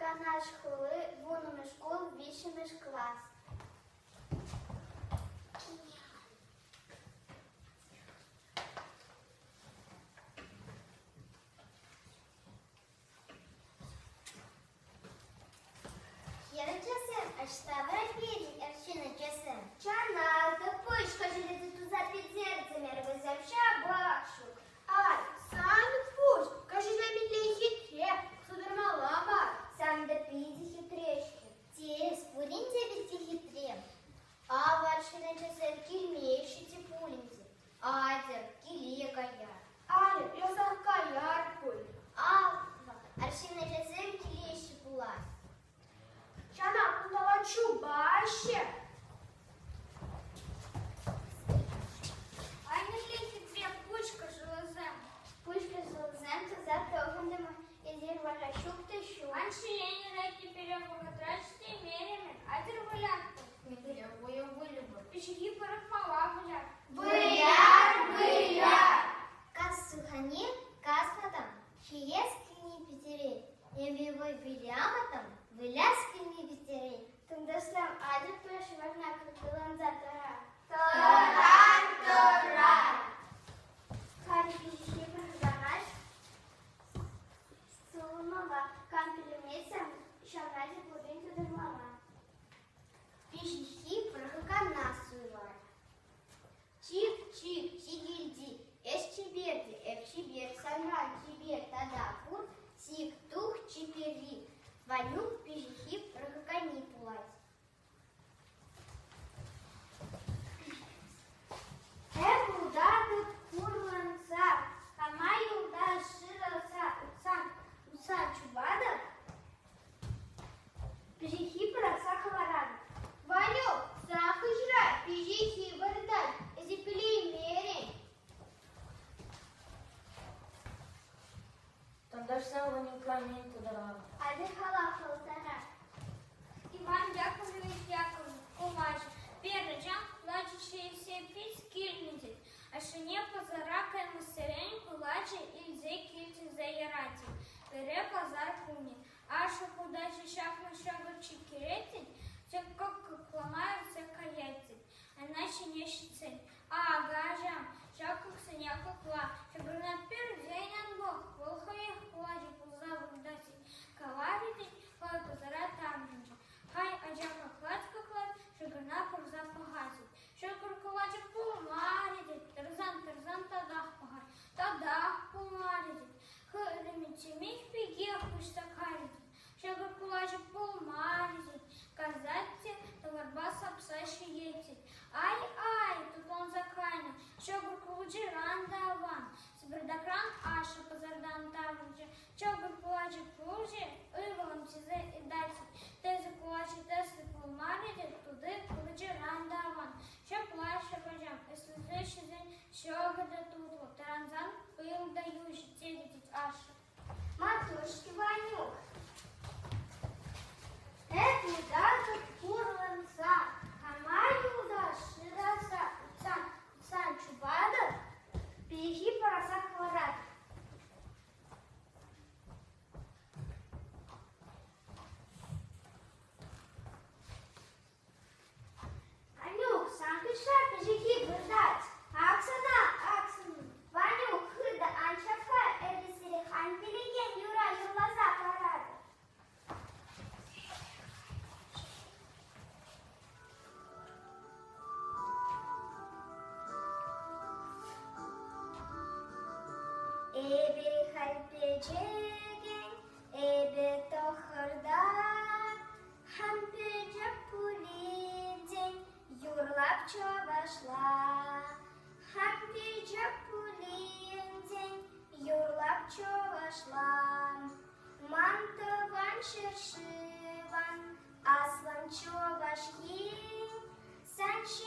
Канаш хули, вуннӑмӗш шкул, виҫҫӗмӗш класс. Хӗрачасем, ӑҫта вара пирӗн арҫын ачасем? Чанах пуҫ кӑшӑлӗ туса пӗтертӗмӗр вӗсем ҫапах ҫук. Ай, сан пуҫ кӑшӑлӗ мӗнле хитре, сутӑрмалла мар. Сан та питӗ хитре-ҫке. Тес, пурин те питӗ хитре. Ав арҫын ачасем килмеҫҫӗ те пулин те. Атьӑр, киле каяр. Арӑм, юсах каяр пуль. Ав, арҫын ачасем килеҫҫӗ пулас. Ҫана кунталла чупаҫҫӗ. Аннелле хитре пуҫ кӑшӑлӗсем. Пуҫ кӑшӑлӗсем туса тӑхӑнтӑмӑр. Эсир вара ҫук та ҫук. Ан ҫиленӗр тепере вӑхӑтра ҫитеймерӗмӗр. Атьӑр вылятпӑр. Мӗнле вӑйӑ выльӑпӑр? Пиҫиххи пӑрахмалла выляр. Выляр, выляр! Кас сухане каснӑ та ҫиес килни пӗтерет. Эпӗ вӑй вылямӑттӑм, выляс килни пӗтерет. Тӑнташлам атьӑр пӗр ҫӑварна кӑланса тӑрар. Тӑрар, тӑрар! Халӗ пиҫиххи пӑрахакан сулӑнмалла. Кам пӗлмесен ҫавна те пулин тытӑнмалла. Пиҫиххи пӑрахакана суйлар. Чик-чик, чикӗлти, эс чиперте, эп чипер, санран чипер тата пур, сик-тух чиперри. Ванюк пиҫиххи пӑрахаканни пулать. Эп утатӑп хурланса, хама юлташ шыраса утсан, утса чупатӑп, пиҫиххи пӑрахса хӑваратӑп. Ванюк, сан хыҫра пиҫиххи выртать, эсӗ пӗлеймерӗн. Тантӑшсем Ванюка мӗн тутаран? Атьӑр халап калаттарар. Иван Яковлевич Яковлев, кулач, Перӑчан кулачӗ ҫиесе пит килнӗ тет. Ашшӗне пасара каймассерен кулачӗ илсе кил тесе ярать тет. Пӗрре пасар кунӗ. Ашшӗ хутаҫӗ ҫакнӑ ҫӑкӑр чиккерет тет, тӗк кӑклама илсе каять тет. Ӑна ҫине ҫитсен, Акӑ, ачам, ҫак кӑксене кӑкла, ҫӑкӑрна пӳртен ан пӑх, вӑл хӑех кулачӑ пулса выртать. Каларӗ тет, хӑй пасара таврӑнчӗ. Хай ача кӑклать-кӑклать, ҫӑкӑрна пӑрса пӑхать. Ҫӑкӑр кулачӑ пулмарӗ тет, тӑрсан-тӑрсан татах пӑхать, татах пулмарӗ тет. Хырӑмӗ пекех хуҫса кайрӗ тет. Ҫӑкӑр кулачӑ пулмарӗ тет, касать те тӑварпа сапса ҫиет тет. Ай-ай, тутланса кайнӑ, ҫӑкӑр кулчӑран та аван. Сӑпӑртакран ашшӗ пасартан таврӑнчӗ. Ҫӑкӑр кулачӑ пулчӗ, ывӑлӑм тесе ыйтать. Тӗсӗ кулачӑ тӗслӗ пулмарӗ те, тути кулчӑран та аван. Ҫапла, ҫапачам, ӗҫлесе ҫисен ҫӑкӑр та тутлӑ, тӑрансан пыл та йӳҫӗ, тетӗ тет ашшӗ. Матушки Ванюк. Эп утатӑп хурланса, хама юлташ шыраса утсан, утсан чупатӑп, пиҫиххи пӑрахса хӑваратӑп. Ванюк, сан хыҫра пиҫиххи выртать. Ак сана, ак сана. Ванюк, хытӑ ан ҫап-ха, эпӗ сире хам пӗлекен юрра юрласа паратӑп. Эпӗ халь пӗчӗкӗн, эпӗ тӑххӑрта. Хам пӗчӗк пулин те юрлап чӑвашла. Хам пӗчӗк пулин те юрлап чӑвашла. Ман тӑван ҫӗршывӑн аслӑн Чӑваш Ен. Сан ҫӗр.